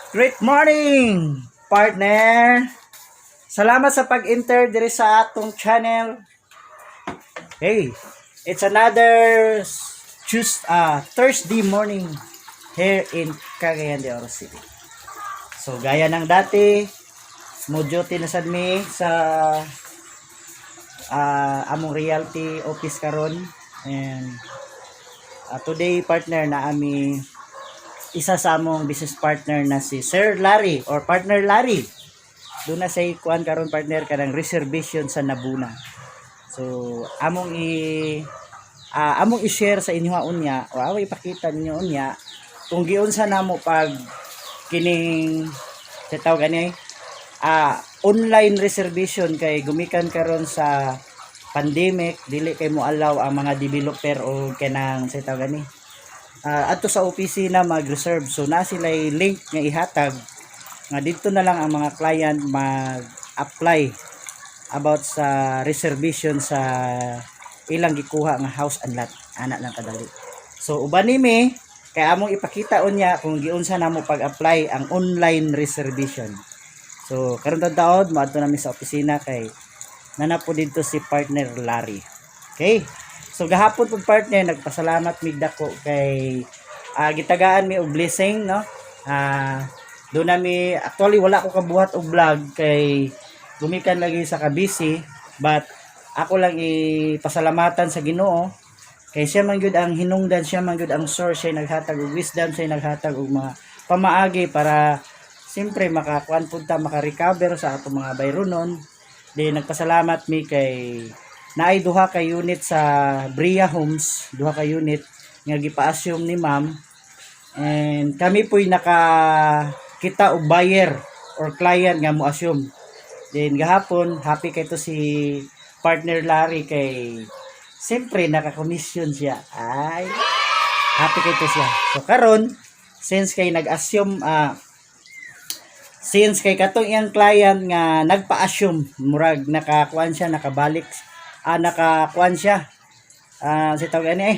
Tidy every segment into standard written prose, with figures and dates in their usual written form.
Great morning, partner! Salamat sa pag-enter diri sa atong channel. Hey, it's another Tuesday, Thursday morning here in Cagayan de Oro City. So, gaya ng dati, mo duty na sad mi sa among realty office karon and today, partner, na ami isa sa among business partner na si Sir Larry or Partner Larry. Doon na say kuan karon, partner, kanang reservation sa Nabuna. So among i-share sa inyo unya o away ipakita ninyo unya kung giunsa namo pag kining sa tawag ani online reservation kay gumikan karon sa pandemic, dili kay mo allow ang mga developer o kanang sa tawag ani adto sa opisina mag-reserve. So na sila link nga ihatag nga dito na lang ang mga client mag-apply about sa reservation sa ilang gikuha nga house and lot. Ana lang kadali. So uban ni mi kay among ipakita unya kung giunsa namo pag-apply ang online reservation. So karon taod moadto nami sa opisina kay nana po dito si Partner Larry. Okay. So gahapon po, partner, nagpasalamat mig dako kay gitagaan mi og blessing, no. Doon nami, actually wala ko kabuhat og vlog kay gumikan lagi sa kabisi, but ako lang ipasalamatan sa Ginoo kay siya man gyud ang hinungdan, siya man gyud ang source, siya naghatag og wisdom, siya naghatag og mga pamaagi para siyempre makakuan pud ta, maka-recover sa atong mga bayronon. Di nagpasalamat mi kay naay duha ka unit sa Bria Homes, duha ka unit nga gipa-assume ni ma'am and kami po'y naka kita og buyer or client nga mo assume. Then gahapon happy kay to si Partner Larry kay siyempre naka-commission siya. Ay, happy kay to siya. So karon since kay nag-assume since kay katong iyang client nga nagpa-assume, murag nakakuan siya, nakabalik, nakakuan siya, si tawag ani eh,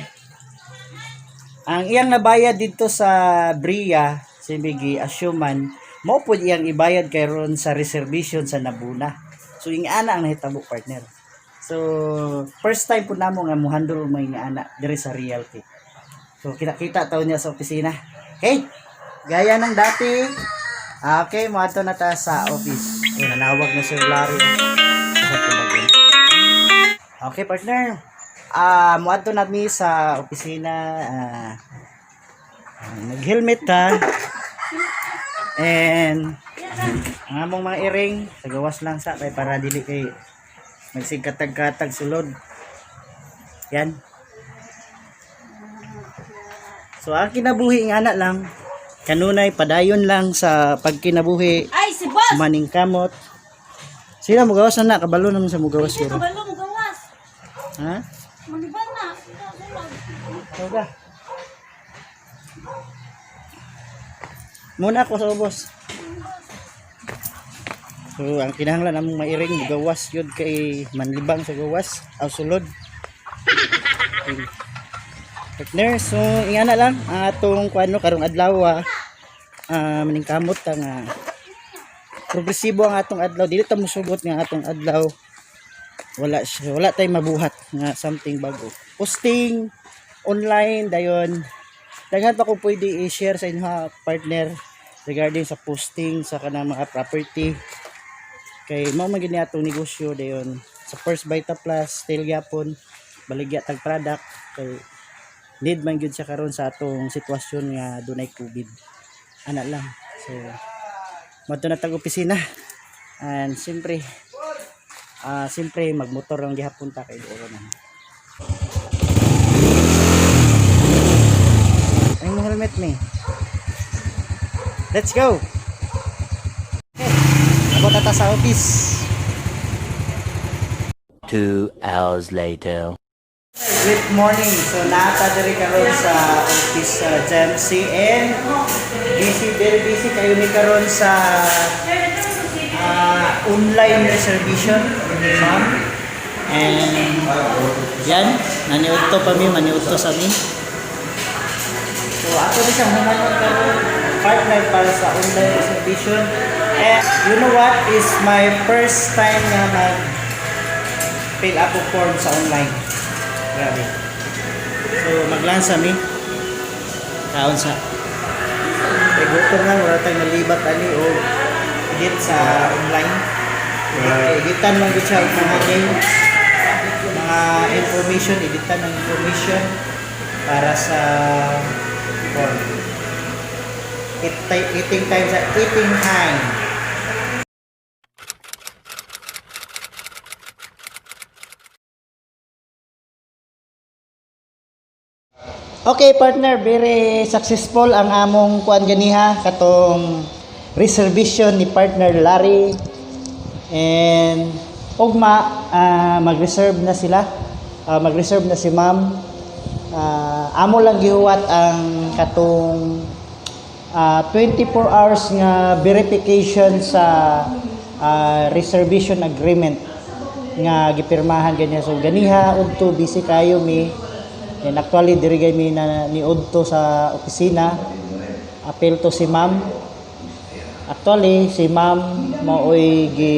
ang iyang nabayad dito sa Bria, si Migi assuman mo pud iyang ibayad karon sa reservation sa Nabuna. So ing ana ang nahitabo, partner. So first time pud namo nga mo-handle may nga ana diri sa realty. So kita-kita taon niya sa opisina. Okay, gaya ng dati. Okay, moadto na ta sa office. Eh, nanawag na si Larry. Sa tubagon. Okay, partner. Moadto na mi sa opisina. Nag-helmet ta. And ang among mga iring sa gawas lang sa kay para dili kay magsigkatag-katag sulod. Yan. So ang kinabuhi nga na lang kanunay, padayon lang sa pagkinabuhi. Ay, si boss! Maning kamot. Sila mo gawas na na, kabalo naman sa mugawas Hindi, siguro. Kabalo mo gawas. Ha? Malibang na. Ikaw. Muna ako sa ubos. So ang kinahanglan among mairing mugawas yun kay manlibang sa gawas aw sulod. Okay. Partner, so ingana lang ang atong kuano karong adlaw, maning kamot ta nga progresibo ang atong adlaw. Dili ta mosugot nga atong adlaw wala siya, wala tay mabuhat nga something bago. Posting online dayon, daghan pa ko pwede i-share sa inyo ha, partner, regarding sa posting sa kanang mga property kay mao man gid ni atong negosyo. Dayon sa First Vita Plus still gyapon baligya tag product kay need man gyud siya karon sa atong sitwasyon nga dunay COVID. Ana lang. So moadto na tag opisina and siyempre magmotor lang gihapon ta kay duol na. Ay mo helmet mi. Let's go. Okay. Abot ta sa office. 2 hours later. Good morning. So naata diri karon sa office sa GMC and busy, very busy kayo ni karon sa online reservation ni ma'am. And yan, naniudto pa mi, maniudto sa mi. So ato ni siyang humanon karon. partner para sa online reservation. Eh, you know what is my first time nga mag fill up og form sa online. Grabe. So, maglansa mi. Kaon sa. Kay gutom na, wala tayong nalibat ani o edit sa online. Editan man gud siya og mga name, mga information, editan ng information para sa form. Eating time sa eating time. Okay partner, very successful ang among kuan ganiha katong reservation ni partner Larry and ugma mag-reserve na sila. Mag-reserve na si ma'am. Amo lang gihuwat ang katong 24 hours nga verification sa reservation agreement nga gipirmahan ganyan. So ganiha udto busy kayo mi. And actually diri gay mi na ni udto sa opisina. Apil to si ma'am. Actually si ma'am maoy gi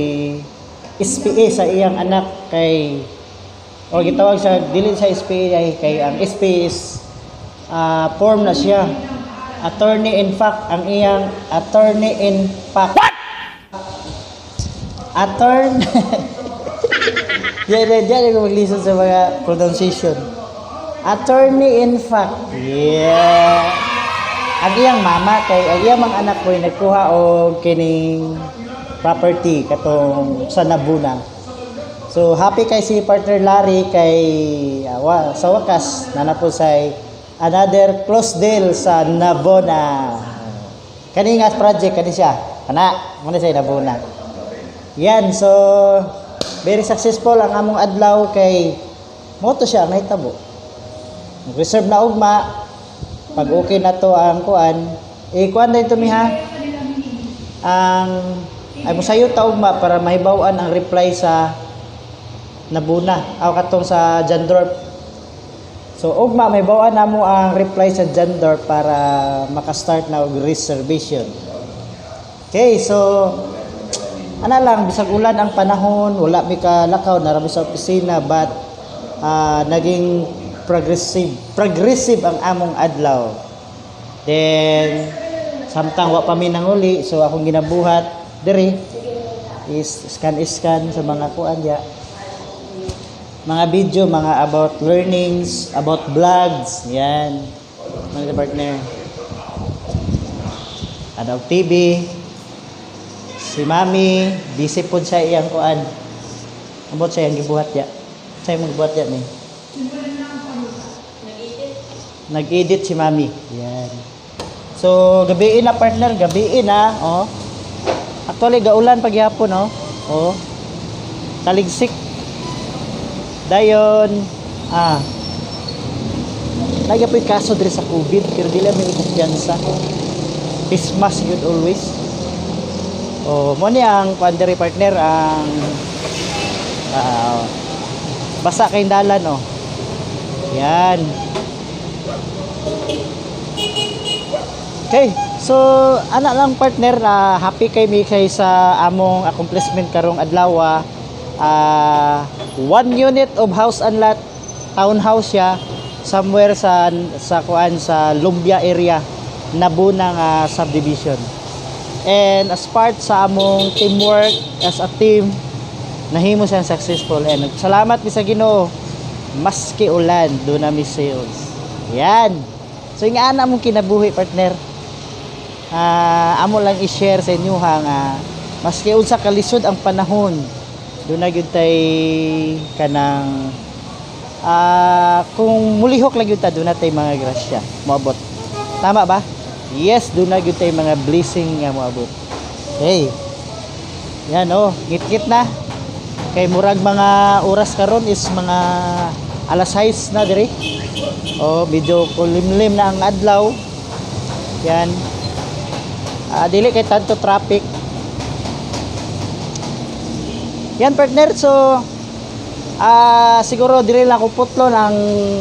SPA sa iyang anak kay o gitawag sa dili sa SPA ay kay ang SPA is form na siya. Attorney in fact ang iyang attorney in fact. What? Attorney. Diyan, diyan, diyan ako maglisod sa mga pronunciation. Attorney in fact. Yeah. Ang iyang mama kay ang iyang mga anak ko nagkuha og kining property katong sa Nabuna. So happy kay si partner Larry kay sa wakas na po say another close deal sa Nabona. Kani nga project kani siya. Kana mo na siya Nabona. Yan, so very successful ang among adlaw kay moto siya ang nahitabo. Reserve na ugma pag okay na to ang kuan, eh kuan din to mi ha. Ang ay mosayo ta ugma para mahibaw-an ang reply sa Nabuna aw katong sa Jandorp. So ugma mahibaw-an namo ang reply sa Jandorp para maka-start na og reservation. Okay, so ana lang bisag ulan ang panahon, wala mi kalakaw nara mi sa opisina but naging progressive ang among adlaw. Then samtang wa pa mi nanguli, so akong ginabuhat diri is scan-scan sa mga kuan ya. Mga video, mga about learnings, about vlogs, yan. Mga partner. Adaw TV. Si Mami, busy pod sa iyang kuan. Ambot sa iyang gibuhat ya. Sa iyang gibuhat ya ni. Nag-edit si Mami. Yan. So, gabiin na partner, gabiin na, oh. Actually gaulan pagyapon, oh. Oh. Taligsik. Dayon, Lagi po'y kaso diri sa COVID, pero dili may kumpiyansa. Christmas yun always. Oh, mo ni ang kuan diri partner ang basa kay dalan oh. Yan. Okay, so ana lang partner, happy kay mi kay sa among accomplishment karong adlaw. 1 unit of house and lot, townhouse siya somewhere sa kuan sa Lumbia area, Nabuna nga subdivision. And as part sa among teamwork as a team, nahimo siyang successful. And salamat mi sa Ginoo, maski ulan do na mi sales. Yan. So yung ana mong kinabuhi partner. Amo lang i-share sa inyo ha nga maski unsa kalisod ang panahon, do na gyud tay kanang kung mulihok lang gyud ta, do na tay mga grasya moabot. Tama ba? Yes, do na gyud tay mga blessing nga moabot. Okay. Yan oh, ngit-ngit na. Kay murag mga oras karon is mga alas 6 na diri. Oh, medyo kulimlim na ang adlaw. Yan. Dili kay tanto traffic. Yan partner, so Siguro diri lang ko putlon ang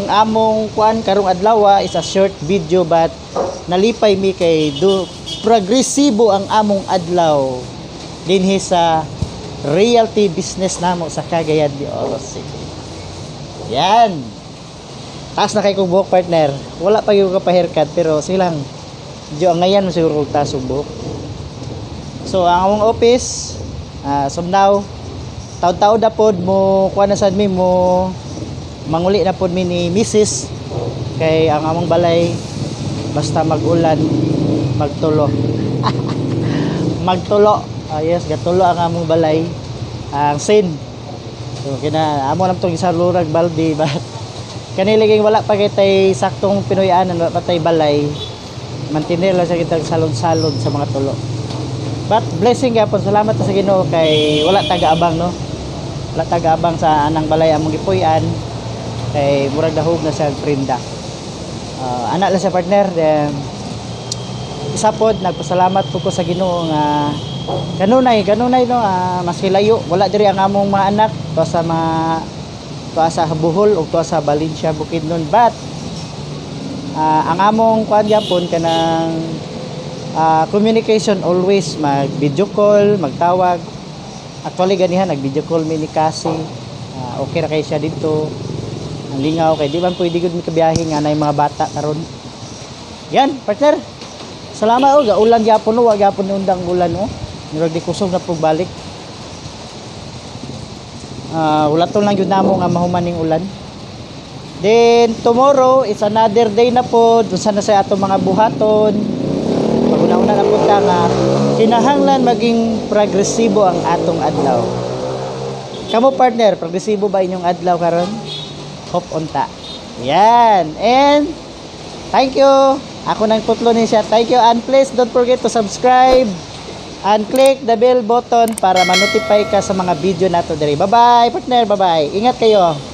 among kuan karong adlaw. Is a short video, but nalipay mi kay do progresibo ang among adlaw dinhi sa realty business namo sa Cagayan de Oro City. Yan. Taas na kay kong buhok, partner. Wala pa yung pa-haircut, pero silang medyo angayan mo siguro kog taas og buhok. So ang among office, so now taud-taud na pod mo kuha na sad mi, mo manguli na pod mi ni Mrs. kay ang among balay basta mag-ulan, magtulo. Magtulo. Ah, yes, gatulo ang among balay. Ang sin. So kina amo lang tong isalurag balde, but kanila kay wala pa kay tay saktong Pinoy-anan, wala pa tay balay. Mantinir lang sa kitang salod-salod sa mga tulo. But blessing gyapon, salamat sa Ginoo kay wala taga-abang, no. Wala taga-abang sa anang balay among gipuy-an kay murag dahog na siya prinda. Ana lang siya, partner. Then isa pod, nagpasalamat po ko sa Ginoo nga kanunay kanunay, no, maski layo, wala diri ang among mga anak, tuwa sa mga tuwa sa Bohol ug tuwa sa Valencia, Bukidnon, but ang among kuan gyapon kanang communication, always mag video call, magtawag. Actually, ganihan nag video call mi ni Cassie. Okay ra kay siya dito. Ang lingaw kay di man pwede gud mi kabiyahe nga nay mga bata karon. Yan, partner. Salamat. Og ulan gyapon, no, wa gyapon ni undang ulan, oh. Murag di kusog na balik. Wala to lang yun namo nga mahuman ning ulan. Then tomorrow is another day na pod. Unsa na sa ato mga buhaton. Paguna-una na pud ta nga kinahanglan maging progresibo ang atong adlaw. Kamo, partner, progresibo ba inyong adlaw karon? Hope unta. Yan. And thank you. Ako nang putlo ni siya. Thank you, and please don't forget to subscribe and click the bell button para ma-notify ka sa mga video nato diri. Bye-bye, partner. Bye-bye. Ingat kayo.